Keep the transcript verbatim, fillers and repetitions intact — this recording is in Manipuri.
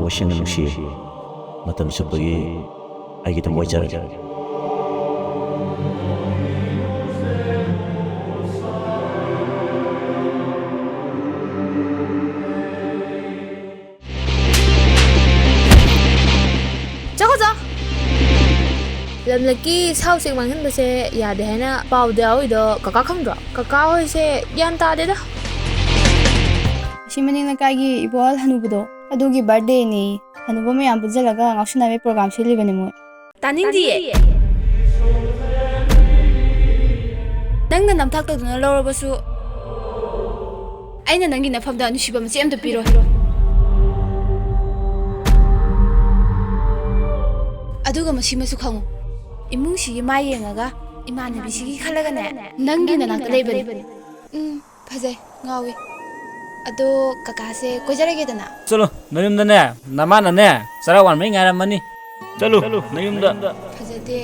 ꯏꯁꯤꯡꯅ ꯅꯨꯡꯁꯤ, ꯃꯇꯝ ꯆꯨꯞꯄꯒꯤ ꯑꯩꯒꯤ ꯊꯃꯣꯏ ꯆꯔꯛ꯫ ꯆꯈꯣ ꯆꯣ꯫ ꯂꯝꯂꯛꯀꯤ ꯁꯥ ꯎꯆꯦꯛ ꯃꯥꯡꯍꯟꯕꯁꯦ ꯌꯥꯗꯦ ꯍꯥꯏꯅ ꯄꯥꯎꯗ ꯌꯥꯎꯔꯤꯗꯣ ꯀꯀꯥ ꯈꯪꯗ꯭ꯔꯣ? ꯀꯀꯥ ꯍꯣꯏꯁꯦ ꯒ꯭ꯌꯥꯟ ꯇꯥꯗꯦꯗ꯫ ꯑꯁꯤ ꯃꯅꯤꯡ ꯂꯩꯀꯥꯏꯒꯤ ꯏꯕꯣꯍꯜ ꯍꯅꯨꯕꯗꯣ, ꯑꯗꯨꯒꯤ ꯕꯥꯔꯗꯦꯅꯦ꯫ ꯍꯅꯨꯕ ꯃꯌꯥꯝ ꯄꯨꯟꯁꯤꯜꯂꯒ ꯉꯥꯎꯁꯤꯟꯅꯕꯒꯤ ꯄ꯭ꯔꯣꯒ꯭ꯔꯥꯝ ꯁꯤꯜꯂꯤꯕꯅꯦ ꯃꯣꯏ꯫ ꯇꯥꯅꯤꯡꯗꯤꯌꯦ꯫ ꯅꯪꯅ ꯅꯝꯊꯥꯛ ꯇꯧꯗꯨꯅ ꯂꯧꯔꯕꯁꯨ, ꯑꯩꯅ ꯅꯪꯒꯤ ꯅꯐꯝꯗ ꯅꯨꯡꯁꯤꯕ ꯃꯆꯦꯠ ꯑꯝꯇ ꯄꯤꯔꯣꯏ꯫ ꯑꯗꯨꯒ ꯃꯁꯤꯃꯁꯨ ꯈꯪꯉꯨ, ꯏꯃꯨꯡꯁꯤꯒꯤ ꯃꯥꯏ ꯌꯦꯡꯉꯒ, ꯏꯃꯥꯟꯅꯕꯤꯁꯤꯒꯤ ꯈꯜꯂꯒꯅꯦ, ꯅꯪꯒꯤ ꯅꯅꯥꯛꯇ ꯂꯩꯕꯅꯤ꯫ ꯎꯝ, ꯐꯖꯩ, ꯉꯥꯎꯏ꯫ ꯑꯗꯣ ꯀꯀꯥꯁꯦ ꯀꯣꯏꯖꯔꯒꯦꯗꯅ? ꯆꯠꯂꯣ, ꯅꯌꯨꯝꯗꯅꯦ ꯅꯃꯥꯅꯅꯦ ꯆꯔꯥ ꯋꯥꯟꯕꯩ ꯉꯥꯏꯔꯝꯃꯅꯤ꯫ ꯆꯠꯂꯨ, ꯅꯌꯨꯝꯗ꯫ ꯐꯖꯗꯦ꯫